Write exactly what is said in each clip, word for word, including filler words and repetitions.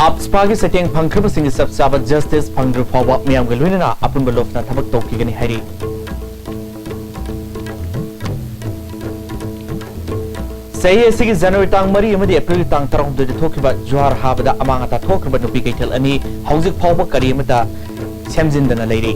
ꯑꯞꯁꯄꯥꯒꯤ ꯆꯩꯊꯦꯡ ꯐꯪꯈ꯭ꯔꯕꯁꯤꯡꯒꯤ ꯆꯞ ꯆꯥꯕ ꯖꯁꯇꯤꯁ ꯐꯪꯗ꯭ꯔꯤꯕ ꯐꯥꯎꯕ ꯃꯤꯌꯥꯝꯒ ꯂꯣꯏꯅꯅ ꯑꯄꯨꯟꯕ ꯂꯨꯞꯅ ꯊꯕꯛ ꯇꯧꯈꯤꯒꯅꯤ ꯍꯥꯏꯔꯤ꯫ ꯆꯍꯤ ꯑꯁꯤꯒꯤ ꯖꯅꯋꯥꯔꯤ ꯇꯥꯡ ꯃꯔꯤ ꯑꯃꯗꯤ ꯑꯦꯄ꯭ꯔꯤꯜꯒꯤ ꯇꯥꯡ ꯇꯔꯥꯍꯨꯝꯗꯣꯏꯗ ꯊꯣꯛꯈꯤꯕ ꯖꯨꯍꯥꯔ ꯍꯥꯕꯗ ꯑꯃꯥꯡ ꯑꯇꯥ ꯊꯣꯛꯈ꯭ꯔꯕ ꯅꯨꯄꯤ ꯀꯩꯊꯦꯜ ꯑꯅꯤ ꯍꯧꯖꯤꯛ ꯐꯥꯎꯕ ꯀꯔꯤ ꯑꯃꯠꯇ ꯁꯦꯝꯖꯤꯟꯗꯅ ꯂꯩꯔꯤ꯫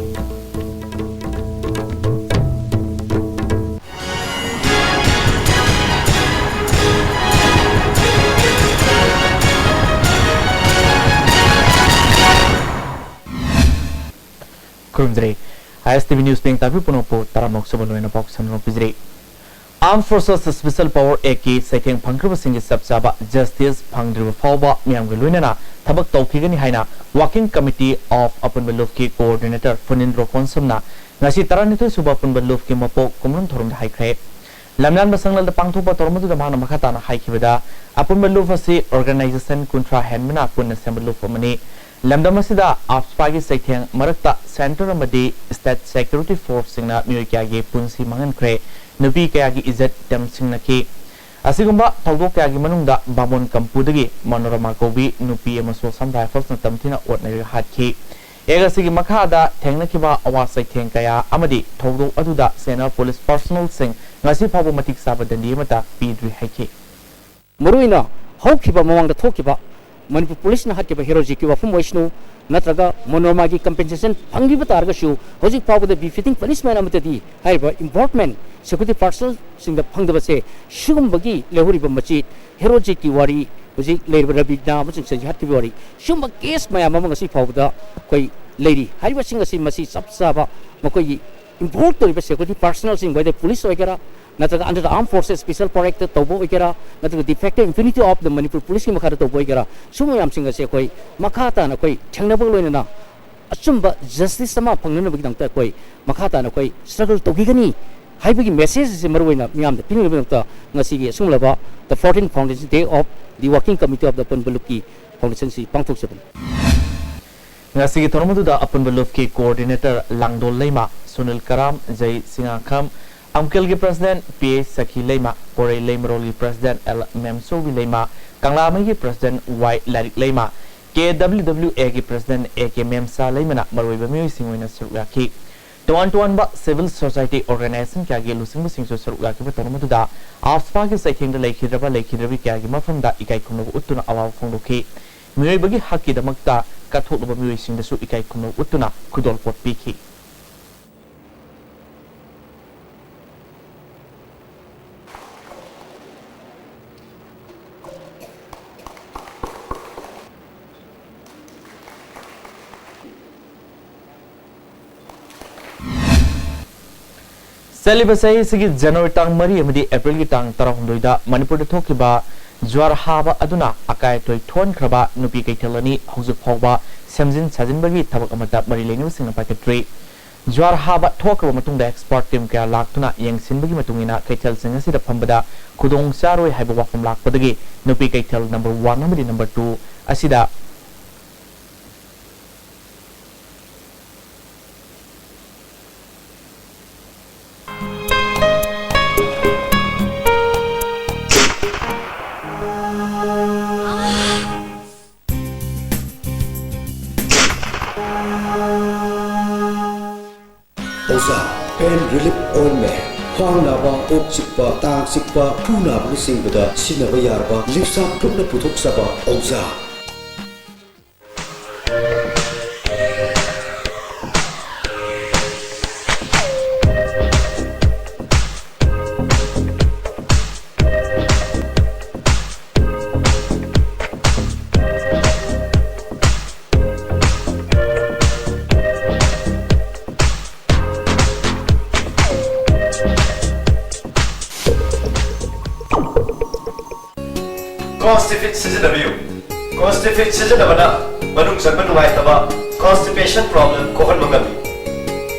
ꯈꯨꯔꯨꯝꯖꯔꯤ꯫ ꯑꯥꯏ ꯑꯦꯁ ꯇꯤ ꯚꯤ ꯅ꯭ꯌꯨꯁ ꯄꯦꯡ ꯇꯥꯕꯤ ꯄꯨꯝꯅꯃꯛꯄꯨ ꯇꯔꯥꯝꯅ ꯑꯣꯛꯆꯕ ꯂꯣꯏꯅ ꯄꯥꯎ ꯁꯝꯂꯞꯅ ꯄꯤꯖꯔꯤ꯫ Armed Forces Special Power Act ꯀꯤ ꯆꯩꯊꯦꯡ ꯐꯪꯈ꯭ꯔꯕꯁꯤꯡꯒꯤ ꯆꯞ ꯆꯥꯕ ꯖꯁꯇꯤꯁ ꯐꯪꯗ꯭ꯔꯤꯕ ꯐꯥꯎꯕ ꯃꯤꯌꯥꯝꯒ ꯂꯣꯏꯅꯅ ꯊꯕꯛ ꯇꯧꯈꯤꯒꯅꯤ ꯍꯥꯏꯅ Working Committee of ꯑꯄꯨꯟꯕ ꯂꯨꯞꯀꯤ ꯀꯣꯑꯣꯔꯗꯤꯅꯦꯇꯔ ꯐꯨꯅꯤꯟꯗ꯭ꯔꯣ ꯀꯣꯟꯁꯝꯅ ꯉꯁꯤ ꯇꯔꯥꯅꯤꯊꯣꯏ ꯁꯨꯕ ꯑꯄꯨꯟꯕ ꯂꯨꯞꯀꯤ ꯃꯄꯣꯛ ꯀꯨꯝꯑꯣꯟ ꯊꯧꯔꯝꯗ ꯍꯥꯏꯈ꯭ꯔꯦ꯫ ꯂꯝꯌꯥꯟꯕ ꯁꯪꯂꯦꯜꯗ ꯄꯥꯡꯊꯣꯛꯄ ꯊꯧꯔꯝ ꯑꯗꯨꯗ ꯃꯍꯥꯛꯅ ꯃꯈꯥ ꯇꯥꯅ ꯍꯥꯏꯈꯤꯕꯗ, ꯑꯄꯨꯟꯕ ꯂꯨꯞ ꯑꯁꯤ ꯑꯣꯔꯒꯅꯥꯏꯖꯦꯁꯟ ꯀꯨꯟꯊ꯭ꯔꯥ ꯍꯦꯟꯕꯅ ꯄꯨꯟꯅ ꯁꯦꯝꯕ ꯂꯨꯞ ꯑꯃꯅꯤ꯫ ꯂꯝꯗꯝ ꯑꯁꯤꯗ ꯑꯞꯁꯄꯥꯒꯤ ꯆꯩꯊꯦꯡ ꯃꯔꯛꯇ ꯁꯦꯟꯇꯔ ꯑꯃꯗꯤ ꯁ꯭ꯇꯦꯠ ꯁꯦꯀ꯭ꯌꯨꯔꯤꯇꯤ ꯐꯣꯔꯁꯁꯤꯡꯅ ꯃꯤꯑꯣꯏ ꯀꯌꯥꯒꯤ ꯄꯨꯟꯁꯤ ꯃꯥꯡꯍꯟꯈ꯭ꯔꯦ, ꯅꯨꯄꯤ ꯀꯌꯥꯒꯤ ꯏꯖꯠ ꯇꯦꯝꯁꯤꯡꯅꯈꯤ꯫ ꯑꯁꯤꯒꯨꯝꯕ ꯊꯧꯗꯣꯛ ꯀꯌꯥꯒꯤ ꯃꯅꯨꯡꯗ ꯕꯥꯃꯣꯟ ꯀꯝꯄꯨꯗꯒꯤ ꯃꯅꯣꯔꯃꯥ ꯀꯧꯕꯤ ꯅꯨꯄꯤ ꯑꯃꯁꯨ ꯑꯁꯥꯝ ꯔꯥꯏꯐꯜꯁꯅ ꯇꯝꯊꯤꯅ ꯑꯣꯠꯅꯔꯒ ꯍꯥꯠꯈꯤ꯫ ꯑꯦꯛ ꯑꯁꯤꯒꯤ ꯃꯈꯥꯗ ꯊꯦꯡꯅꯈꯤꯕ ꯑꯋꯥ ꯆꯩꯊꯦꯡ ꯀꯌꯥ ꯑꯃꯗꯤ ꯊꯧꯗꯣꯛ ꯑꯗꯨꯗ ꯁꯦꯅꯥ ꯄꯨꯂꯤꯁ ꯄꯔꯁꯣꯅꯦꯜꯁꯤꯡ ꯉꯁꯤ ꯐꯥꯎꯕ ꯃꯇꯤꯛ ꯆꯥꯕ ꯗꯟꯗꯤ ꯑꯃꯠꯇ ꯄꯤꯗ꯭ꯔꯤ ꯍꯥꯏꯈꯤ꯫ ꯃꯔꯨꯑꯣꯏꯅ ꯍꯧꯈꯤꯕ ꯃꯃꯥꯡꯗ ꯊꯣꯛꯈꯤꯕ ꯃꯅꯤꯄꯨꯔ ꯄꯨꯂꯤꯁꯅ ꯍꯥꯠꯈꯤꯕ ꯍꯦꯔꯣꯖꯤꯠꯀꯤ ꯋꯥꯐꯝ ꯑꯣꯏꯁꯅꯨ, ꯅꯠꯇ꯭ꯔꯒ ꯃꯅꯣꯔꯃꯥꯒꯤ ꯀꯝꯄꯦꯟꯁꯦꯁꯟ ꯐꯪꯈꯤꯕ ꯇꯥꯔꯒꯁꯨ, ꯍꯧꯖꯤꯛ ꯐꯥꯎꯕꯗ ꯕꯤꯐꯤꯇꯤꯡ ꯄꯅꯤꯁꯃꯦꯟ ꯑꯃꯠꯇꯗꯤ ꯍꯥꯏꯔꯤꯕ ꯏꯝꯄꯣꯔꯠꯃꯦꯟ ꯁꯦꯀ꯭ꯌꯨꯔꯤꯇꯤ ꯄꯥꯔꯁꯅꯦꯜꯁꯤꯡꯗ ꯐꯪꯗꯕꯁꯦ, ꯁꯤꯒꯨꯝꯕꯒꯤ ꯂꯩꯍꯧꯔꯤꯕ ꯃꯆꯦꯠ ꯍꯦꯔꯣꯖꯤꯠꯀꯤ ꯋꯥꯔꯤ, ꯍꯧꯖꯤꯛ ꯂꯩꯔꯤꯕ ꯔꯕꯤꯅꯥ ꯑꯃꯁꯨꯡ ꯁꯟꯖꯤꯠ ꯍꯥꯠꯈꯤꯕ ꯋꯥꯔꯤ, ꯁꯤꯒꯨꯝꯕ ꯀꯦꯁ ꯃꯌꯥꯝ ꯑꯃ ꯉꯁꯤ ꯐꯥꯎꯕꯗ ꯑꯩꯈꯣꯏ ꯂꯩꯔꯤ꯫ ꯍꯥꯏꯔꯤꯕꯁꯤꯡ ꯑꯁꯤ ꯃꯁꯤ ꯆꯞ ꯆꯥꯕ ꯃꯈꯣꯏꯒꯤ ꯏꯝꯄꯣꯔꯠ ꯇꯧꯔꯤꯕ ꯁꯦꯀ꯭ꯌꯨꯔꯤꯇꯤ ꯄꯥꯔꯁꯅꯦꯜꯁꯤꯡ, whether ꯄꯨꯂꯤꯁ ꯑꯣꯏꯒꯦꯔꯥ, ꯅꯠꯇ꯭ꯔꯒ under the Armed Forces Special Power Act ꯇꯧꯕ ꯑꯣꯏꯒꯦꯔꯥ, ꯅꯠꯇ꯭ꯔꯒ de facto impunity of the Manipur Police ꯀꯤ ꯃꯈꯥꯗ ꯇꯧꯕ ꯑꯣꯏꯒꯦꯔꯥ, ꯁꯨꯝꯕ ꯃꯌꯥꯝꯁꯤꯡ ꯑꯁꯦ ꯑꯩꯈꯣꯏ ꯃꯈꯥ ꯇꯥꯅ ꯑꯩꯈꯣꯏ ꯊꯦꯡꯅꯕꯒ ꯂꯣꯏꯅꯅ ꯑꯆꯨꯝꯕ ꯖꯁꯇꯤꯁ ꯑꯃ ꯐꯪꯅꯅꯕꯒꯤꯗꯃꯛꯇ ꯑꯩꯈꯣꯏ ꯃꯈꯥ ꯇꯥꯅ ꯑꯩꯈꯣꯏ ꯁ꯭ꯇ꯭ꯔꯒꯜ ꯇꯧꯈꯤꯒꯅꯤ ꯍꯥꯏꯕꯒꯤ ꯃꯦꯁꯦꯖ ꯑꯁꯤ ꯃꯔꯨꯑꯣꯏꯅ ꯃꯤꯌꯥꯝꯗ ꯄꯤꯅꯕꯒꯤꯗꯃꯛꯇ ꯉꯁꯤꯒꯤ ꯑꯁꯤꯒꯨꯝꯂꯕ the fourteenth Foundation Day of the Working Committee of the ꯑꯄꯨꯟꯕ ꯂꯨꯞꯀꯤ ꯐꯥꯎꯟꯗꯦꯁꯟꯁꯤ ꯄꯥꯡꯊꯣꯛꯆꯕꯅꯤ꯫ ꯉꯁꯤꯒꯤ ꯊꯧꯔꯝ ꯑꯗꯨꯗ ꯑꯄꯨꯟꯕ ꯂꯨꯞꯀꯤ ꯀꯣꯑꯣꯔꯗꯤꯅꯦꯇꯔ ꯂꯥꯡꯗꯣꯜ ꯂꯩꯃ, ꯁꯨꯅꯤꯜ ꯀꯔꯥꯝ, ꯖꯩ ꯁꯤꯡꯉꯥꯈꯝ, ꯑꯝꯀꯦꯜꯒꯤ ꯄ꯭ꯔꯁꯤꯗꯦꯟꯠ ꯄꯤ ꯑꯦ ꯁꯈꯤ ꯂꯩꯃ, ꯄꯣꯔꯩ ꯂꯩꯃꯔꯣꯜꯒꯤ ꯄ꯭ꯔꯁꯤꯗꯦꯟꯠ ꯑꯦꯜ ꯃꯦꯝꯆꯧꯕꯤ ꯂꯩꯃ, ꯀꯪꯂꯥꯃꯩꯒꯤ ꯄ꯭ꯔꯁꯤꯗꯦꯟꯠ ꯋꯥꯏ ꯂꯥꯏꯔꯤꯛ ꯂꯩꯃ, ꯀꯦ ꯗꯕ꯭ꯂꯤꯎ ꯗꯕ꯭ꯂꯤꯎ ꯑꯦꯒꯤ ꯄ꯭ꯔꯁꯤꯗꯦꯟꯠ ꯑꯦ ꯀꯦ ꯃꯦꯝꯁꯥ ꯂꯩꯃꯅ ꯃꯔꯨꯑꯣꯏꯕ ꯃꯤꯑꯣꯏꯁꯤꯡ ꯑꯣꯏꯅ ꯁꯔꯨꯛ ꯌꯥꯈꯤ꯫ ꯇꯣꯉꯥꯟ ꯇꯣꯉꯥꯟꯕ ꯁꯤꯚꯤꯜ ꯁꯣꯁꯥꯏꯇꯤ ꯑꯣꯔꯒꯅꯥꯏꯖꯦꯁꯟ ꯀꯌꯥꯒꯤ ꯂꯨꯆꯤꯡꯕꯁꯤꯡꯁꯨ ꯁꯔꯨꯛ ꯌꯥꯈꯤꯕ ꯊꯧꯔꯝ ꯑꯗꯨꯗ ꯑꯥꯐꯁꯄꯥꯒꯤ ꯆꯩꯊꯦꯡꯗ ꯂꯩꯈꯤꯗ꯭ꯔꯕ ꯂꯩꯈꯤꯗ꯭ꯔꯕꯤ ꯀꯌꯥꯒꯤ ꯃꯐꯝꯗ ꯏꯀꯥꯏ ꯈꯨꯝꯅꯕ ꯎꯠꯇꯨꯅ ꯑꯋꯥꯕ ꯐꯣꯡꯗꯣꯛꯈꯤ꯫ ꯃꯤꯑꯣꯏꯕꯒꯤ ꯍꯛꯀꯤꯗꯃꯛꯇ ꯀꯠꯊꯣꯛꯂꯕ ꯃꯤꯑꯣꯏꯁꯤꯡꯗꯁꯨ ꯏꯀꯥꯏ ꯈꯨꯝꯅꯕ ꯎꯠꯇꯨꯅ ꯈꯨꯗꯣꯜꯄꯣꯠ ꯄꯤꯈꯤ꯫ ꯆꯠꯂꯤꯕ ꯆꯍꯤ ꯑꯁꯤꯒꯤ ꯖꯅꯋꯥꯔꯤ ꯇꯥꯡ ꯃꯔꯤ ꯑꯃꯗꯤ ꯑꯦꯄ꯭ꯔꯤꯜꯒꯤ ꯇꯥꯡ ꯇꯔꯥꯍꯨꯝꯗꯣꯏꯗ ꯃꯅꯤꯄꯨꯔꯗ ꯊꯣꯛꯈꯤꯕ ꯖ꯭ꯋꯥꯔ ꯍꯥꯕ ꯑꯗꯨꯅ ꯑꯀꯥꯏ ꯑꯇꯣꯏ ꯊꯣꯛꯍꯟꯈ꯭ꯔꯕ ꯅꯨꯄꯤ ꯀꯩꯊꯦꯜ ꯑꯅꯤ ꯍꯧꯖꯤꯛ ꯐꯥꯎꯕ ꯁꯦꯝꯖꯤꯟ ꯁꯥꯖꯤꯟꯕꯒꯤ ꯊꯕꯛ ꯑꯃꯠꯇ ꯃꯔꯤ ꯂꯩꯅꯕꯁꯤꯡꯅ ꯄꯥꯏꯈꯠꯇ꯭ꯔꯤ꯫ ꯖ꯭ꯋꯥꯔ ꯍꯥꯕ ꯊꯣꯛꯈ꯭ꯔꯕ ꯃꯇꯨꯡꯗ ꯑꯦꯛꯁꯄꯔꯠ ꯇꯤꯝ ꯀꯌꯥ ꯂꯥꯛꯇꯨꯅ ꯌꯦꯡꯁꯤꯟꯕꯒꯤ ꯃꯇꯨꯡ ꯏꯟꯅ ꯀꯩꯊꯦꯜꯁꯤꯡ ꯑꯁꯤꯗ ꯐꯝꯕꯗ ꯈꯨꯗꯣꯡ ꯆꯥꯔꯣꯏ ꯍꯥꯏꯕ ꯋꯥꯐꯝ ꯂꯥꯛꯄꯗꯒꯤ ꯅꯨꯄꯤ ꯀꯩꯊꯦꯜ ꯅꯝꯕꯔ ꯋꯥꯟ ꯑꯃꯗꯤ ꯅꯝꯕꯔ ꯇꯨ ꯑꯁꯤꯗ ꯑꯣꯖꯥ ꯄꯦꯟ ꯔꯤꯂꯤꯐ ꯑꯣꯏꯟꯃꯦꯟ꯫ ꯈ꯭ꯋꯥꯡ ꯅꯥꯕ, ꯀꯣꯛ ꯆꯤꯛꯄ, ꯇꯥꯡ ꯆꯤꯛꯄ, ꯈꯨ ꯅꯥꯕꯅꯆꯤꯡꯕꯗ ꯁꯤꯖꯤꯟꯅꯕ ꯌꯥꯔꯕ ꯂꯤꯞꯁꯥꯞ ꯒ꯭ꯔꯨꯞꯅ ꯄꯨꯊꯣꯛꯆꯕ ꯑꯣꯖꯥ꯫ ꯀꯣꯟꯁꯇꯤꯐꯤꯠ ꯁꯤꯖꯤꯟꯅꯕꯤꯌꯨ꯫ ꯀꯣꯟꯁꯇꯤꯐꯤꯠ ꯁꯤꯖꯤꯟꯅꯕꯅ ꯃꯅꯨꯡ ꯆꯪꯕ ꯅꯨꯡꯉꯥꯏꯇꯕ, ꯀꯣꯟꯁꯇꯤꯄꯦꯁꯟ ꯄ꯭ꯔꯣꯕ꯭ꯂꯦꯝ ꯀꯣꯛꯍꯟꯕ ꯉꯝꯃꯤ꯫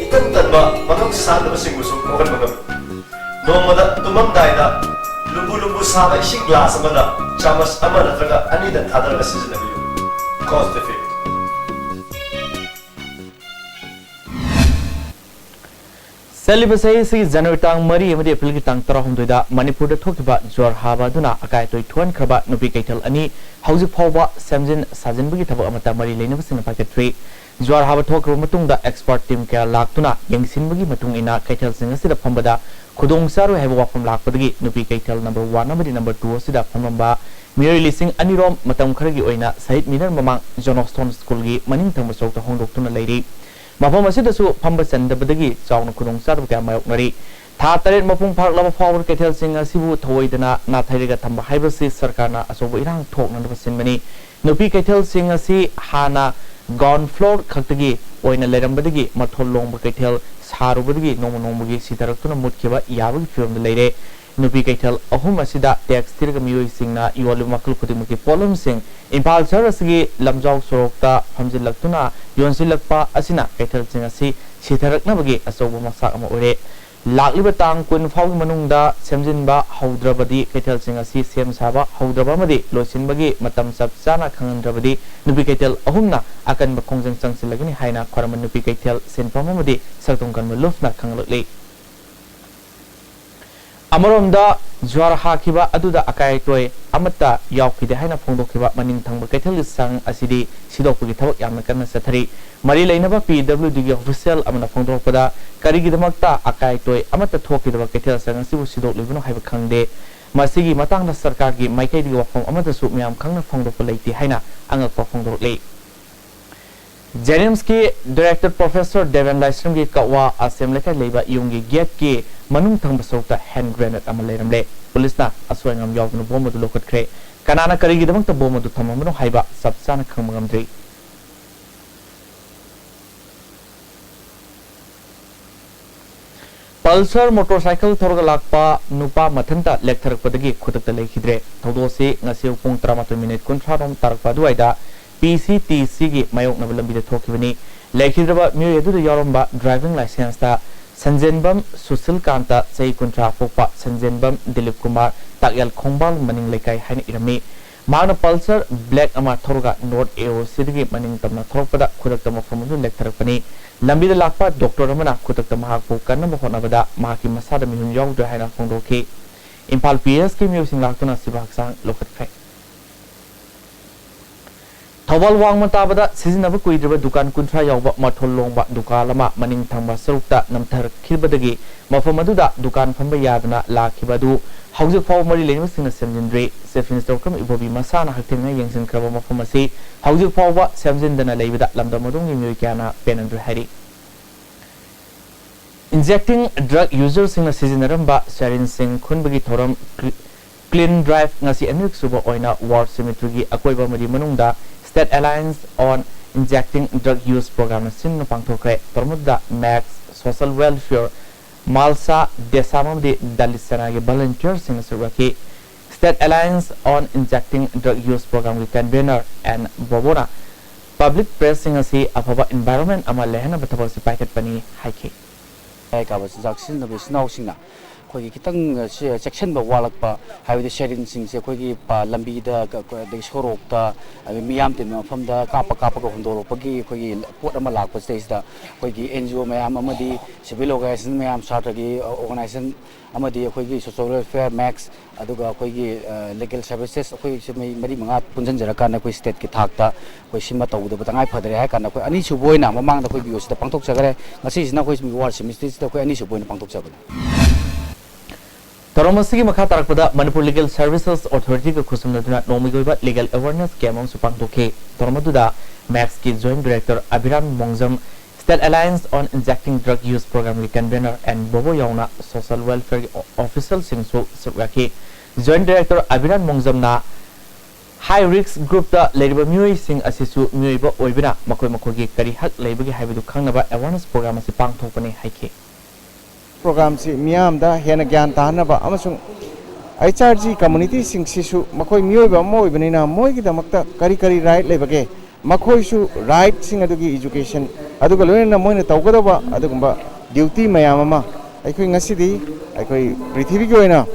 ꯏꯇꯟ ꯇꯟꯕ, ꯃꯉꯝ ꯁꯥꯡꯗꯕꯁꯤꯡꯕꯨꯁꯨ ꯀꯣꯛꯍꯟꯕ ꯉꯝꯃꯤ꯫ ꯅꯣꯡꯃꯗ ꯇꯨꯝꯃꯝꯗꯥꯏꯗ ꯂꯨꯝꯕꯨ ꯂꯨꯝꯕꯨ ꯁꯥꯕ ꯏꯁꯤꯡ ꯒ꯭ꯂꯥꯁ ꯑꯃꯗ ꯆꯥꯃꯁ ꯑꯃ ꯅꯠꯇ꯭ꯔꯒ ꯑꯅꯤꯗ ꯊꯥꯗꯔꯒ ꯁꯤꯖꯤꯟꯅꯕꯤꯌꯨ꯫ ꯀꯣꯟꯁꯇꯤꯐꯤꯠ꯫ ꯆꯠꯂꯤꯕ ꯆꯍꯤ ꯑꯁꯤꯒꯤ ꯖꯅꯋꯥꯔꯤ ꯇꯥꯡ ꯃꯔꯤ ꯑꯃꯗꯤ ꯑꯦꯄ꯭ꯔꯤꯜꯒꯤ ꯇꯥꯡ ꯇꯔꯥꯍꯨꯝꯗꯣꯏꯗ ꯃꯅꯤꯄꯨꯔꯗ ꯊꯣꯛꯈꯤꯕ ꯖ꯭ꯋꯥꯔ ꯍꯥꯕ ꯑꯗꯨꯅ ꯑꯀꯥꯏ ꯑꯇꯣꯏ ꯊꯣꯛꯍꯟꯈ꯭ꯔꯕ ꯅꯨꯄꯤ ꯀꯩꯊꯦꯜ ꯑꯅꯤ ꯍꯧꯖꯤꯛ ꯐꯥꯎꯕ ꯁꯦꯝꯖꯤꯟ ꯁꯥꯖꯤꯟꯕꯒꯤ ꯊꯕꯛ ꯑꯃꯠꯇ ꯃꯔꯤ ꯂꯩꯅꯕꯁꯤꯡꯅ ꯄꯥꯏꯈꯠꯇ꯭ꯔꯤ꯫ ꯖ꯭ꯋꯥꯔ ꯍꯥꯕ ꯊꯣꯛꯈ꯭ꯔꯕ ꯃꯇꯨꯡꯗ expert team ꯀꯌꯥ ꯂꯥꯛꯇꯨꯅ ꯌꯦꯡꯁꯤꯟꯕꯒꯤ ꯃꯇꯨꯡ ꯏꯟꯅ ꯀꯩꯊꯦꯜꯁꯤꯡ ꯑꯁꯤꯗ ꯐꯝꯕꯗ ꯈꯨꯗꯣꯡ ꯆꯥꯔꯣꯏ ꯍꯥꯏꯕ ꯋꯥꯐꯝ ꯂꯥꯛꯄꯗꯒꯤ ꯅꯨꯄꯤ ꯀꯩꯊꯦꯜ number one ꯑꯃꯗꯤ number two ꯑꯁꯤꯗ ꯐꯝꯂꯝꯕ ꯃꯤꯑꯣꯏ ꯂꯤꯁꯤꯡ ꯑꯅꯤꯔꯣꯝ ꯃꯇꯝ ꯈꯔꯒꯤ ꯑꯣꯏꯅ ꯁꯍꯤꯗ ꯃꯤꯅꯔ ꯃꯃꯥꯡ ꯖꯣꯟꯁꯇꯣꯟ ꯁ꯭ꯀꯨꯜꯒꯤ ꯃꯅꯤꯡ ꯊꯪꯕ ꯁꯔꯨꯛꯇ ꯍꯣꯡꯗꯣꯛꯇꯨꯅ ꯂꯩꯔꯤ꯫ ꯃꯐꯝ ꯑꯁꯤꯗꯁꯨ ꯐꯝꯕ ꯆꯟꯗꯕꯗꯒꯤ ꯆꯥꯎꯅ ꯈꯨꯗꯣꯡꯆꯥꯗꯕ ꯀꯌꯥ ꯃꯥꯌꯣꯛꯅꯔꯤ꯫ ꯊꯥ ꯇꯔꯦꯠ ꯃꯄꯨꯡ ꯐꯥꯔꯛꯂꯕ ꯐꯥꯎꯕꯗ ꯀꯩꯊꯦꯜꯁꯤꯡ ꯑꯁꯤꯕꯨ ꯊꯧꯑꯣꯏꯗꯅ ꯅꯥꯊꯩꯔꯒ ꯊꯝꯕ ꯍꯥꯏꯕꯁꯤ ꯁꯔꯀꯥꯔꯅ ꯑꯆꯧꯕ ꯏꯔꯥꯡ ꯊꯣꯛꯅꯅꯕ ꯁꯤꯟꯕꯅꯤ꯫ ꯅꯨꯄꯤ ꯀꯩꯊꯦꯜꯁꯤꯡ ꯑꯁꯤ ꯍꯥꯟꯅ ground floor ꯈꯛꯇꯒꯤ ꯑꯣꯏꯅ ꯂꯩꯔꯝꯕꯗꯒꯤ ꯃꯊꯣꯜ ꯂꯣꯡꯕ ꯀꯩꯊꯦꯜ ꯁꯥꯔꯨꯕꯗꯒꯤ ꯅꯣꯡꯃ ꯅꯣꯡꯃꯒꯤ ꯁꯤꯊꯔꯛꯇꯨꯅ ꯃꯨꯠꯈꯤꯕ ꯌꯥꯕꯒꯤ ꯐꯤꯕꯝꯗ ꯂꯩꯔꯦ꯫ ꯅꯨꯄꯤ ꯀꯩꯊꯦꯜ ꯑꯍꯨꯝ ꯑꯁꯤꯗ tax ꯊꯤꯔꯒ ꯃꯤꯑꯣꯏꯁꯤꯡꯅ ꯌꯣꯜꯂꯤꯕ ꯃꯈꯜ ꯈꯨꯗꯤꯡꯃꯛꯀꯤ ꯄꯣꯠꯂꯝꯁꯤꯡ ꯏꯝꯐꯥꯜ ꯁꯍꯔ ꯑꯁꯤꯒꯤ ꯂꯝꯖꯥꯎ ꯁꯣꯔꯣꯛꯇ ꯐꯝꯖꯤꯜꯂꯛꯇꯨꯅ ꯌꯣꯟꯁꯤꯜꯂꯛꯄ ꯑꯁꯤꯅ ꯀꯩꯊꯦꯜꯁꯤꯡ ꯑꯁꯤ ꯁꯤꯊꯔꯛꯅꯕꯒꯤ ꯑꯆꯧꯕ ꯃꯆꯥꯛ ꯑꯃ ꯑꯣꯏꯔꯦ꯫ ꯂꯥꯛꯂꯤꯕ ꯇꯥꯡ ꯀꯨꯟ ꯐꯥꯎꯒꯤ ꯃꯅꯨꯡꯗ ꯁꯦꯝꯖꯤꯟꯕ ꯍꯧꯗ꯭ꯔꯕꯗꯤ, ꯀꯩꯊꯦꯜꯁꯤꯡ ꯑꯁꯤ ꯁꯦꯝ ꯁꯥꯕ ꯍꯧꯗ꯭ꯔꯕ ꯑꯃꯗꯤ ꯂꯣꯏꯁꯤꯟꯕꯒꯤ ꯃꯇꯝ ꯆꯞ ꯆꯥꯅ ꯈꯪꯍꯟꯗ꯭ꯔꯕꯗꯤ, ꯅꯨꯄꯤ ꯀꯩꯊꯦꯜ ꯑꯍꯨꯝꯅ ꯑꯀꯟꯕ ꯈꯣꯡꯖꯪ ꯆꯪꯁꯤꯜꯂꯒꯅꯤ ꯍꯥꯏꯅ ꯈ꯭ꯋꯥꯏꯔꯝꯕꯟ ꯅꯨꯄꯤ ꯀꯩꯊꯦꯜ ꯁꯤꯟꯐꯝ ꯑꯃꯗꯤ ꯁꯛꯇꯣꯡ ꯀꯟꯕ ꯂꯨꯞꯅ ꯈꯪꯍꯜꯂꯛꯂꯤ꯫ ꯑꯃꯔꯣꯝꯗ, ꯖ꯭ꯋꯥꯔ ꯍꯥꯈꯤꯕ ꯑꯗꯨꯗ ꯑꯀꯥꯏ ꯑꯇꯣꯏ ꯑꯃꯠꯇ ꯌꯥꯎꯈꯤꯗꯦ ꯍꯥꯏꯅ ꯐꯣꯡꯗꯣꯛꯈꯤꯕ ꯃꯅꯤꯡ ꯊꯪꯕ ꯀꯩꯊꯦꯜꯒꯤ ꯁꯪ ꯑꯁꯤꯗꯤ ꯁꯤꯗꯣꯛꯄꯒꯤ ꯊꯕꯛ ꯌꯥꯝꯅ ꯀꯟꯅ ꯆꯠꯊꯔꯤ꯫ ꯃꯔꯤ ꯂꯩꯅꯕ P W Dꯒꯤ official ꯑꯃꯅ ꯐꯣꯡꯗꯣꯔꯛꯄꯗ, ꯀꯔꯤꯒꯤꯗꯃꯛꯇ ꯑꯀꯥꯏ ꯑꯇꯣꯏ ꯑꯃꯠꯇ ꯊꯣꯛꯈꯤꯗꯕ ꯀꯩꯊꯦꯜ ꯁꯪ ꯑꯁꯤꯕꯨ ꯁꯤꯗꯣꯛꯂꯤꯕꯅꯣ ꯍꯥꯏꯕ ꯈꯪꯗꯦ꯫ ꯃꯁꯤꯒꯤ ꯃꯇꯥꯡꯗ ꯁꯔꯀꯥꯔꯒꯤ ꯃꯥꯏꯀꯩꯗꯒꯤ ꯋꯥꯐꯝ ꯑꯃꯠꯇꯁꯨ ꯃꯤꯌꯥꯝ ꯈꯪꯅ ꯐꯣꯡꯗꯣꯛꯄ ꯂꯩꯇꯦ ꯍꯥꯏꯅ ꯑꯉꯛꯄ ꯐꯣꯡꯗꯣꯔꯛꯂꯤ꯫ JNIMSꯀꯤ director professor ꯗꯦꯕꯦꯟ ꯂꯥꯏꯁ꯭ꯔꯝꯒꯤ ꯀꯛꯋꯥ ꯑꯁꯦꯝ ꯂꯩꯀꯥꯏ ꯂꯩꯕ ꯌꯨꯝꯒꯤ gateꯀꯤ ꯃꯅꯨꯡ ꯊꯪꯕ ꯁꯔꯨꯛꯇ hand grenade ꯑꯃ ꯂꯩꯔꯝꯂꯦ꯫ ꯄꯨꯂꯤꯁꯅ ꯑꯁꯣꯏ ꯑꯉꯥꯝ ꯌꯥꯎꯗꯅ bomb ꯑꯗꯨ ꯂꯧꯈꯠꯈ꯭ꯔꯦ꯫ ꯀꯅꯥꯅ ꯀꯔꯤꯒꯤꯗꯃꯛꯇ bomb ꯑꯗꯨ ꯊꯝꯃꯝꯕꯅꯣ ꯍꯥꯏꯕ ꯆꯞ ꯆꯥꯅ ꯈꯪꯕ ꯉꯝꯗ꯭ꯔꯤ꯫ Pulsar motorcycle ꯊꯧꯔꯒ ꯂꯥꯛꯄ ꯅꯨꯄꯥ ꯃꯊꯟꯇ ꯂꯦꯛꯊꯔꯛꯄꯗꯒꯤ ꯈꯨꯗꯛꯇ ꯂꯩꯈꯤꯗ꯭ꯔꯦ꯫ ꯊꯧꯗꯣꯛ ꯑꯁꯤ ꯉꯁꯤ ꯄꯨꯡ ꯇꯔꯥꯃꯥꯊꯣꯏ minute ꯀꯨꯟꯊ꯭ꯔꯥ ꯔꯣꯝ ꯇꯥꯔꯛꯄ ꯑꯗꯨꯋꯥꯏꯗ P C T Cꯒꯤ ꯃꯥꯌꯣꯛꯅꯕ ꯂꯝꯕꯤꯗ ꯊꯣꯛꯈꯤꯕꯅꯤ꯫ ꯂꯩꯈꯤꯗ꯭ꯔꯕ ꯃꯤꯑꯣꯏ ꯑꯗꯨꯗ ꯌꯥꯎꯔꯝꯕ driving licenceꯇ ꯁꯟꯖꯦꯟꯕꯝ ꯁꯨꯁꯤꯜꯀꯥꯟꯇ, ꯆꯍꯤ ꯀꯨꯟꯊ꯭ꯔꯥ, ꯄꯣꯛꯄ ꯁꯟꯖꯦꯟꯕꯝ ꯗꯤꯂꯤꯞ ꯀꯨꯃꯥꯔ, ꯇꯥꯛꯌꯦꯜ ꯈꯣꯡꯕꯥꯜ ꯃꯅꯤꯡ ꯂꯩꯀꯥꯏ ꯍꯥꯏꯅ ꯏꯔꯝꯃꯤ꯫ ꯃꯍꯥꯛꯅ Pulsar Black ꯑꯃ ꯊꯧꯔꯒ North A O Cꯗꯒꯤ ꯃꯅꯤꯡ ꯇꯝꯅ ꯊꯧꯔꯛꯄꯗ ꯈꯨꯗꯛꯇ ꯃꯐꯝ ꯑꯗꯨ ꯂꯦꯛꯊꯔꯛꯄꯅꯤ꯫ ꯂꯝꯕꯤꯗ ꯂꯥꯛꯄ ꯗꯣꯛꯇꯔ ꯑꯃꯅ ꯈꯨꯗꯛꯇ ꯃꯍꯥꯛꯄꯨ ꯀꯟꯅꯕ ꯍꯣꯠꯅꯕꯗ ꯃꯍꯥꯛꯀꯤ ꯃꯁꯥꯗ ꯃꯤꯍꯨꯟ ꯌꯥꯎꯗ꯭ꯔꯦ ꯍꯥꯏꯅ ꯐꯣꯡꯗꯣꯛꯈꯤ꯫ ꯏꯝꯐꯥꯜ P S ꯀꯤ ꯃꯤꯑꯣꯏꯁꯤꯡ ꯂꯥꯛꯇꯨꯅ ꯁꯤꯕ ꯍꯛꯆꯥꯡ ꯂꯧꯈꯠꯈ꯭ꯔꯦ꯫ ꯊꯧꯕꯥꯜ ꯋꯥꯡꯃ ꯇꯥꯕꯗ ꯁꯤꯖꯤꯟꯅꯕ ꯀꯨꯏꯗ꯭ꯔꯤꯕ ꯗꯨꯀꯥꯟ ꯀꯨꯟꯊ꯭ꯔꯥ ꯌꯥꯎꯕ ꯃꯊꯣꯜ ꯂꯣꯡꯕ ꯗꯨꯀꯥꯟ ꯑꯃ ꯃꯅꯤꯡ ꯊꯪꯕ ꯁꯔꯨꯛꯇ ꯅꯝꯊꯔꯛꯈꯤꯕꯗꯒꯤ ꯃꯐꯝ ꯑꯗꯨꯗ ꯗꯨꯀꯥꯟ ꯐꯝꯕ ꯌꯥꯗꯅ ꯂꯥꯛꯈꯤꯕ ꯑꯗꯨ ꯍꯧꯖꯤꯛ ꯐꯥꯎꯕ ꯃꯔꯤ ꯂꯩꯅꯕꯁꯤꯡꯅ ꯁꯦꯝꯖꯤꯟꯗ꯭ꯔꯤ꯫ Chief Minister ꯀ꯭ꯔꯝ ꯏꯕꯣꯕꯤ ꯃꯁꯥꯅ ꯍꯛꯊꯦꯡꯅ ꯌꯦꯡꯁꯤꯟꯈ꯭ꯔꯕ ꯃꯐꯝ ꯑꯁꯤ ꯍꯧꯖꯤꯛ ꯐꯥꯎꯕ ꯁꯦꯝꯖꯤꯟꯗꯅ ꯂꯩꯕꯗ ꯂꯝꯗꯝ ꯑꯗꯣꯝꯒꯤ ꯃꯤꯑꯣꯏ ꯀꯌꯥꯅ ꯄꯦꯟꯅꯗ꯭ꯔꯦ ꯍꯥꯏꯔꯤ꯫ Injecting drug userꯁꯤꯡꯅ ꯁꯤꯖꯤꯟꯅꯔꯝꯕ syringeꯁꯤꯡ ꯈꯨꯟꯕꯒꯤ ꯊꯧꯔꯝ Clean Drive ꯉꯁꯤ ꯑꯅꯤꯔꯛ ꯁꯨꯕ ꯑꯣꯏꯅ War Cemeteryꯒꯤ ꯑꯀꯣꯏꯕ ꯑꯃꯗꯤ ꯃꯅꯨꯡꯗ State Alliance on Injecting Drug Use Programꯅ ꯁꯤꯟꯗꯨꯅ ꯄꯥꯡꯊꯣꯛꯈ꯭ꯔꯦ꯫ ꯊꯧꯔꯝ ꯑꯗꯨꯗ Max, Social Welfare, ꯃꯥꯜꯁꯥ, ꯗꯦꯁꯥꯝ ꯑꯃꯗꯤ ꯗꯂꯤꯠ ꯁꯦꯅꯥꯒꯤ volunteerꯁꯤꯡꯅ ꯁꯔꯨꯛ ꯌꯥꯈꯤ꯫ State Alliance on Injecting Drug Use Programꯒꯤ convener N ꯕꯣꯕꯣꯅ public placeꯁꯤꯡ ꯑꯁꯤ ꯑꯐꯕ environment ꯑꯃ ꯂꯩꯍꯟꯅꯕ ꯊꯕꯛ ꯑꯁꯤ ꯄꯥꯏꯈꯠꯄꯅꯤ ꯍꯥꯏꯈꯤ꯫ ꯃꯌꯥꯏ ꯀꯥꯕ ꯆꯤꯟꯖꯥꯛ ꯁꯤꯖꯤꯟꯅꯕ ꯏꯆꯤꯟ ꯏꯅꯥꯎꯁꯤꯡꯅ ꯑꯩꯈꯣꯏꯒꯤ ꯈꯤꯇꯪ, ꯑ, ꯆꯦ-, ꯆꯦꯛꯁꯤꯟꯕ ꯋꯥꯠꯂꯛꯄ, ꯍꯥꯏꯕꯗꯤ syringeꯁꯤꯡꯁꯦ ꯑꯩꯈꯣꯏꯒꯤ ꯄ-, ꯂꯝꯕꯤꯗ ꯀ-, ꯀ-, ꯑꯗꯒꯤ ꯁꯣꯔꯣꯛꯇ, ꯑꯗꯒꯤ ꯃꯤꯌꯥꯝ ꯇꯤꯟꯕ ꯃꯐꯝꯗ ꯀꯥꯞꯄ ꯀꯥꯞꯄꯒ ꯍꯨꯟꯗꯣꯔꯛꯄꯒꯤ ꯑꯩꯈꯣꯏꯒꯤ ꯄꯣꯠ ꯑꯃ ꯂꯥꯛꯄꯁꯤꯗꯩꯁꯤꯗ ꯑꯩꯈꯣꯏꯒꯤ N G O ꯃꯌꯥꯝ ꯑꯃꯗꯤ civil organization ꯃꯌꯥꯝ, ꯁꯥꯇ꯭ꯔꯒꯤ, ꯑ, organization ꯑꯃꯗꯤ ꯑꯩꯈꯣꯏꯒꯤ Social Welfare, Max, ꯑꯗꯨꯒ ꯑꯩꯈꯣꯏꯒꯤ, ꯑ, legal services, ꯑꯩꯈꯣꯏ ꯁꯤ ꯃꯤ ꯃꯔꯤ ꯃꯉꯥ ꯄꯨꯟꯁꯤꯟꯖꯔꯀꯥꯟꯗ ꯑꯩꯈꯣꯏ stateꯀꯤ ꯊꯥꯛꯇ ꯑꯩꯈꯣꯏ ꯁꯤꯃ ꯇꯧꯗꯕ ꯇꯉꯥꯏ ꯐꯗ꯭ꯔꯦ ꯍꯥꯏ ꯀꯥꯟꯗ ꯑꯩꯈꯣꯏ ꯑꯅꯤꯁꯨꯕ ꯑꯣꯏꯅ ꯃꯃꯥꯡꯗ ꯑꯩꯈꯣꯏ B O Cꯗ ꯄꯥꯡꯊꯣꯛꯆꯈ꯭ꯔꯦ꯫ ꯉꯁꯤꯁꯤꯅ ꯑꯩꯈꯣꯏ War Cemeteryꯁꯤꯗ ꯑꯩꯈꯣꯏ ꯑꯅꯤꯁꯨꯕ ꯑꯣꯏꯅ ꯄꯥꯡꯊꯣꯛꯆꯕꯅꯤ꯫ ꯊꯧꯔꯝ ꯑꯁꯤꯒꯤ ꯃꯈꯥ ꯇꯥꯔꯛꯄꯗ Manipur Legal Services Authorityꯒ ꯈꯨꯠꯁꯝꯅꯗꯨꯅ ꯅꯣꯡꯃꯒꯤ ꯑꯣꯏꯕ legal awareness camp ꯑꯃꯁꯨ ꯄꯥꯡꯊꯣꯛꯈꯤ꯫ ꯊꯧꯔꯝ ꯑꯗꯨꯗ Maxꯀꯤ Joint Director ꯑꯕꯤꯔꯥꯝ ꯃꯣꯡꯖꯝ, State Alliance on Injecting Drug Use Programꯒꯤ convener N ꯕꯣꯕꯣ ꯌꯥꯎꯅ social welfareꯒꯤ officialꯁꯤꯡꯁꯨ ꯁꯔꯨꯛ ꯌꯥꯈꯤ꯫ Joint Director ꯑꯕꯤꯔꯥꯝ ꯃꯣꯡꯖꯝꯅ high risk groupꯇ ꯂꯩꯔꯤꯕ ꯃꯤꯑꯣꯏꯁꯤꯡ ꯑꯁꯤꯁꯨ ꯃꯤꯑꯣꯏꯕ ꯑꯣꯏꯕꯅ ꯃꯈꯣꯏ ꯃꯈꯣꯏꯒꯤ ꯀꯔꯤ ꯍꯛ ꯂꯩꯕꯒꯦ ꯍꯥꯏꯕꯗꯨ ꯈꯪꯅꯕ awareness program ꯑꯁꯤ ꯄꯥꯡꯊꯣꯛꯄꯅꯤ ꯍꯥꯏꯈꯤ꯫ Programꯁꯤ ꯃꯤꯌꯥꯝꯗ ꯍꯦꯟꯅ ꯒ꯭ꯌꯥꯟ ꯇꯥꯍꯟꯅꯕ ꯑꯃꯁꯨꯡ H R G communityꯁꯤꯡꯁꯤꯁꯨ ꯃꯈꯣꯏ ꯃꯤꯑꯣꯏꯕ ꯑꯃ ꯑꯣꯏꯕꯅꯤꯅ ꯃꯣꯏꯒꯤꯗꯃꯛꯇ ꯀꯔꯤ ꯀꯔꯤ right ꯂꯩꯕꯒꯦ, ꯃꯈꯣꯏꯁꯨ rightꯁꯤꯡ ꯑꯗꯨꯒꯤ education, ꯑꯗꯨꯒ ꯂꯣꯏꯅꯅ ꯃꯣꯏꯅ ꯇꯧꯒꯗꯧꯕ ꯑꯗꯨꯒꯨꯝꯕ duty ꯃꯌꯥꯝ ꯑꯃ ꯑꯩꯈꯣꯏ ꯉꯁꯤꯗꯤ ꯑꯩꯈꯣꯏ ꯄ꯭ꯔꯤꯊꯤꯕꯤꯒꯤ ꯑꯣꯏꯅ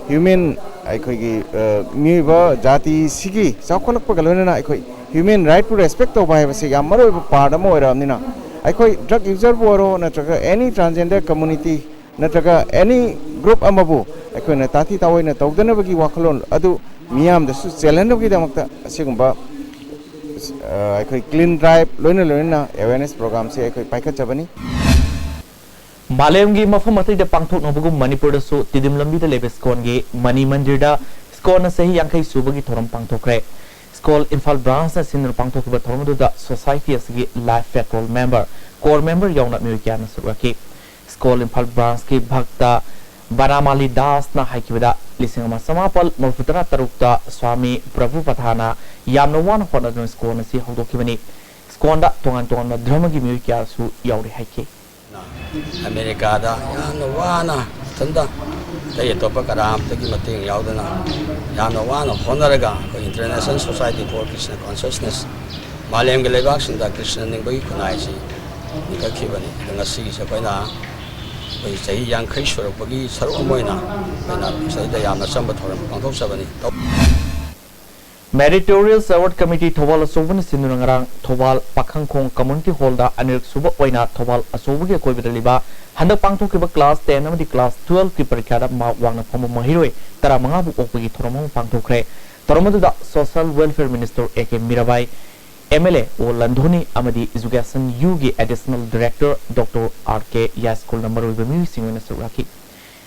human ꯑꯩꯈꯣꯏꯒꯤ, ꯑ, ꯃꯤꯑꯣꯏꯕ ꯖꯥꯇꯤꯁꯤꯒꯤ ꯆꯥꯎꯈꯠꯂꯛꯄꯒ ꯂꯣꯏꯅꯅ ꯑꯩꯈꯣꯏ human rightꯄꯨ respect ꯇꯧꯕ ꯍꯥꯏꯕꯁꯤ ꯌꯥꯝ ꯃꯔꯨꯑꯣꯏꯕ part ꯑꯃ ꯑꯣꯏꯔꯛꯑꯕꯅꯤꯅ, ꯑꯩꯈꯣꯏ drug userꯕꯨ ꯑꯣꯏꯔꯣ, ꯅꯠꯇ꯭ꯔꯒ any transgender community, ꯅꯠꯇ꯭ꯔꯒ any group ꯑꯃꯕꯨ ꯑꯩꯈꯣꯏꯅ ꯇꯥꯊꯤ ꯇꯥꯑꯣꯏꯅ ꯇꯧꯗꯅꯕꯒꯤ ꯋꯥꯈꯜꯂꯣꯟ ꯑꯗꯨ ꯃꯤꯌꯥꯝꯗꯁꯨ ꯆꯦꯜꯍꯟꯅꯕꯒꯤꯗꯃꯛꯇ ꯑꯁꯤꯒꯨꯝꯕ, ꯑ, ꯑꯩꯈꯣꯏ clean drive ꯂꯣꯏꯅ ꯂꯣꯏꯅꯅ awareness programꯁꯦ ꯑꯩꯈꯣꯏ ꯄꯥꯏꯈꯠꯆꯕꯅꯤ꯫ ꯃꯥꯂꯦꯝꯒꯤ ꯃꯐꯝ ꯑꯇꯩꯗ ꯄꯥꯡꯊꯣꯛꯅꯕꯒꯨꯝ ꯃꯅꯤꯄꯨꯔꯗꯁꯨ ꯇꯤꯗꯤꯝ ꯂꯝꯕꯤꯗ ꯂꯩꯕ ꯁ꯭ꯀꯣꯟꯒꯤ ꯃꯅꯤ ꯃꯟꯗꯤꯔꯗ ꯁ꯭ꯀꯣꯟꯅ ꯆꯍꯤ ꯌꯥꯡꯈꯩ ꯁꯨꯕꯒꯤ ꯊꯧꯔꯝ ꯄꯥꯡꯊꯣꯛꯈ꯭ꯔꯦ꯫ ꯁ꯭ꯀꯣꯟ ꯏꯝꯐꯥꯜ branchꯅ ꯁꯤꯟꯗꯨꯅ ꯄꯥꯡꯊꯣꯛꯈꯤꯕ ꯊꯧꯔꯝ ꯑꯗꯨꯗ society ꯑꯁꯤꯒꯤ life patrol member, core member ꯌꯥꯎꯅ ꯃꯤꯑꯣꯏ ꯀꯌꯥꯅ ꯁꯔꯨꯛ ꯌꯥꯈꯤ꯫ ꯁ꯭ꯀꯣꯟ ꯏꯝꯐꯥꯜ branchꯀꯤ ꯚꯛꯇ ꯕꯅꯥꯃꯥꯂꯤ ꯗꯥꯁꯅ ꯍꯥꯏꯈꯤꯕꯗ, ꯂꯤꯁꯤꯡ ꯑꯃ ꯆꯃꯥꯄꯜ ꯃꯔꯤꯐꯨꯇꯔꯥ ꯇꯔꯨꯛꯇ ꯁ꯭ꯋꯥꯃꯤ ꯄ꯭ꯔꯚꯨꯄꯥꯗꯅ ꯌꯥꯝꯅ ꯋꯥꯅ ꯍꯣꯠꯅꯗꯨꯅ ꯁ꯭ꯀꯣꯟ ꯑꯁꯤ ꯍꯧꯗꯣꯛꯈꯤꯕꯅꯤ꯫ ꯁ꯭ꯀꯣꯟꯗ ꯇꯣꯉꯥꯟ ꯇꯣꯉꯥꯟꯕ ꯙꯔꯃꯒꯤ ꯃꯤꯑꯣꯏ ꯀꯌꯥꯁꯨ ꯌꯥꯎꯔꯤ ꯍꯥꯏꯈꯤ꯫ ꯑꯃꯦꯔꯤꯀꯥꯗ ꯌꯥꯝꯅ ꯋꯥꯅ ꯏꯊꯟꯗ, ꯑꯇꯩ ꯑꯇꯣꯞꯄ ꯀꯅꯥꯝꯇꯒꯤ ꯃꯇꯦꯡ ꯌꯥꯎꯗꯅ ꯌꯥꯝꯅ ꯋꯥꯅ ꯍꯣꯠꯅꯔꯒ ꯑꯩꯈꯣꯏ International Society for Krishna Consciousness, ꯃꯥꯂꯦꯝꯒꯤ ꯂꯩꯕꯥꯛꯁꯤꯡꯗ ꯀ꯭ꯔꯤꯁꯅ ꯅꯤꯡꯕꯒꯤ ꯈꯨꯟꯅꯥꯏꯁꯤ ꯂꯤꯡꯈꯠꯈꯤꯕꯅꯤ꯫ ꯑꯗꯣ ꯉꯁꯤꯒꯤꯁꯦ ꯑꯩꯈꯣꯏꯅ ꯑꯩꯈꯣꯏ ꯆꯍꯤ ꯌꯥꯡꯈꯩ ꯁꯨꯔꯛꯄꯒꯤ ꯁꯔꯨꯛ ꯑꯃ ꯑꯣꯏꯅ ꯑꯩꯈꯣꯏꯅ ꯃꯁꯤꯗꯩꯗ ꯌꯥꯝꯅ ꯑꯆꯝꯕ ꯊꯧꯔꯝ ꯄꯥꯡꯊꯣꯛꯆꯕꯅꯤ꯫ Meritorious Award Committee ꯊꯧꯕꯥꯜ ꯑꯆꯧꯕꯅ ꯁꯤꯟꯗꯨꯅ ꯉꯔꯥꯡ ꯊꯧꯕꯥꯜ ꯄꯥꯈꯪꯈꯣꯡ Community Hallꯗ ꯑꯅꯤꯔꯛ ꯁꯨꯕ ꯑꯣꯏꯅ ꯊꯧꯕꯥꯜ ꯑꯆꯧꯕꯒꯤ ꯑꯀꯣꯏꯕꯗ ꯂꯩꯕ ꯍꯟꯗꯛ ꯄꯥꯡꯊꯣꯛꯈꯤꯕ class ten ꯑꯃꯗꯤ class twelveꯀꯤ ꯄꯔꯤꯈ꯭ꯌꯥꯗ mark ꯋꯥꯡꯅ ꯐꯪꯕ ꯃꯍꯩꯔꯣꯏ ꯇꯔꯥꯃꯉꯥꯕꯨ ꯑꯣꯛꯄꯒꯤ ꯊꯧꯔꯝ ꯑꯃ ꯄꯥꯡꯊꯣꯛꯈ꯭ꯔꯦ꯫ ꯊꯧꯔꯝ ꯑꯗꯨꯗ Social Welfare Minister A K Mirabai, M L A O ꯂꯟꯗꯣꯅꯤ ꯑꯃꯗꯤ Education Uꯒꯤ Additional Director Doctor R K ꯌꯥꯏꯁ꯭ꯀꯨꯜꯅ ꯃꯔꯨꯑꯣꯏꯕ ꯃꯤꯑꯣꯏꯁꯤꯡ ꯑꯣꯏꯅ ꯁꯔꯨꯛ ꯌꯥꯈꯤ꯫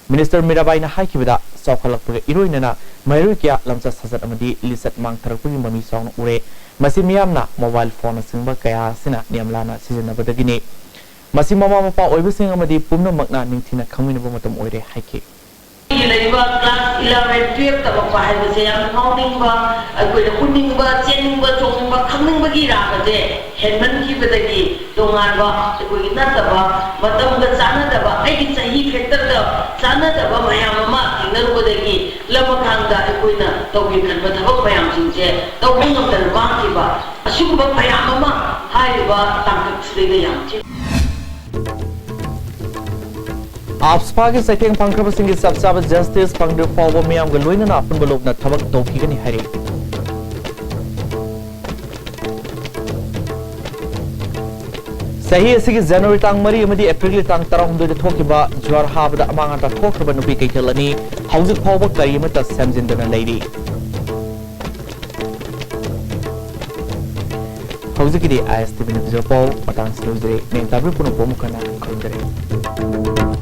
Minister ꯃꯤꯔꯥꯕꯥꯏꯅ ꯍꯥꯏꯈꯤꯕꯗ, ꯆꯥꯎꯈꯠꯂꯛꯄꯒ ꯏꯔꯣꯏꯅꯅ ꯃꯍꯩꯔꯣꯏ ꯀꯌꯥ ꯂꯝꯆꯠ ꯁꯥꯖꯠ ꯑꯃꯗꯤ ꯂꯤꯆꯠ ꯃꯥꯡꯊꯔꯛꯄꯒꯤ ꯃꯃꯤ ꯆꯥꯎꯅ ꯎꯔꯦ꯫ ꯃꯁꯤ ꯃꯤꯌꯥꯝꯅ mobile phoneꯅꯆꯤꯡꯕ ꯀꯌꯥ ꯑꯁꯤꯅ ꯅꯤꯌꯝ ꯂꯥꯟꯅ ꯁꯤꯖꯤꯟꯅꯕꯗꯒꯤꯅꯤ꯫ ꯃꯁꯤ ꯃꯃꯥ ꯃꯄꯥ ꯑꯣꯏꯕꯁꯤꯡ ꯑꯃꯗꯤ ꯄꯨꯝꯅꯃꯛꯅ ꯅꯤꯡꯊꯤꯅ ꯈꯪꯃꯤꯟꯅꯕ ꯃꯇꯝ ꯑꯣꯏꯔꯦ ꯍꯥꯏꯈꯤ꯫ ꯂꯩꯔꯤꯕ class eleven, twelve ꯇꯝꯃꯛꯄ ꯍꯥꯏꯕꯁꯦ ꯌꯥꯝꯅ ꯉꯥꯎꯅꯤꯡꯕ, ꯑꯩꯈꯣꯏꯅ ꯎꯅꯤꯡꯕ, ꯆꯦꯟꯅꯤꯡꯕ, ꯆꯣꯡꯅꯤꯡꯕ, ꯈꯪꯅꯤꯡꯕꯒꯤ ꯔꯥꯒꯁꯦ ꯍꯦꯟꯃꯟꯈꯤꯕꯗꯒꯤ ꯇꯣꯉꯥꯟꯕ ꯑꯩꯈꯣꯏꯒꯤ ꯅꯠꯇꯕ, ꯃꯇꯝꯒ ꯆꯥꯟꯅꯗꯕ, ꯑꯩꯒꯤ ꯆꯍꯤ factorꯒ ꯆꯥꯟꯅꯗꯕ ꯃꯌꯥꯝ ꯑꯃ ꯊꯦꯡꯅꯔꯨꯕꯗꯒꯤ ꯂꯃꯈꯥꯡꯗ ꯑꯩꯈꯣꯏꯅ ꯇꯧꯒꯦ ꯈꯟꯕ ꯊꯕꯛ ꯃꯌꯥꯝꯁꯤꯡꯁꯦ ꯇꯧꯕ ꯉꯝꯗꯅ ꯃꯥꯡꯈꯤꯕ ꯑꯁꯤꯒꯨꯝꯕ ꯃꯌꯥꯝ ꯑꯃ ꯍꯥꯏꯔꯤꯕ ꯇꯥꯡꯀꯛꯁꯤꯗꯩꯗ ꯌꯥꯝ ꯊꯤ ꯑꯞꯁꯄꯥꯒꯤ ꯆꯩꯊꯦꯡ ꯐꯪꯈ꯭ꯔꯕꯁꯤꯡꯒꯤ ꯆꯞ ꯆꯥꯕ ꯖꯁꯇꯤꯁ ꯐꯪꯗ꯭ꯔꯤꯕ ꯐꯥꯎꯕ ꯃꯤꯌꯥꯝꯒ ꯂꯣꯏꯅꯅ ꯑꯄꯨꯟꯕ ꯂꯨꯞꯅ ꯊꯕꯛ ꯇꯧꯈꯤꯒꯅꯤ ꯍꯥꯏꯔꯤ꯫ ꯆꯍꯤ ꯑꯁꯤꯒꯤ ꯖꯅꯋꯥꯔꯤ ꯇꯥꯡ ꯃꯔꯤ ꯑꯃꯗꯤ ꯑꯦꯄ꯭ꯔꯤꯜꯒꯤ ꯇꯥꯡ ꯇꯔꯥꯍꯨꯝꯗꯣꯏꯗ ꯊꯣꯛꯈꯤꯕ ꯖ꯭ꯋꯥꯔ ꯍꯥꯕꯗ ꯑꯃꯥꯡ ꯑꯇꯥ ꯊꯣꯛꯈ꯭ꯔꯕ ꯅꯨꯄꯤ ꯀꯩꯊꯦꯜ ꯑꯅꯤ ꯍꯧꯖꯤꯛ ꯐꯥꯎꯕ ꯀꯔꯤ ꯑꯃꯠꯇ ꯁꯦꯝꯖꯤꯟꯗꯅ ꯂꯩꯔꯤ꯫ ꯍꯧꯖꯤꯛꯀꯤꯗꯤ ISTV ꯅ꯭ꯌꯨꯁ ꯄꯥꯎ ꯃꯇꯥꯡꯁꯤꯗ ꯂꯣꯏꯖꯔꯦ꯫ ꯅꯦꯡ ꯇꯥꯕꯤꯔꯤꯕ ꯄꯨꯝꯅꯃꯛꯄꯨ ꯑꯃꯨꯛ ꯍꯟꯅ ꯈꯨꯔꯨꯝꯖꯔꯤ꯫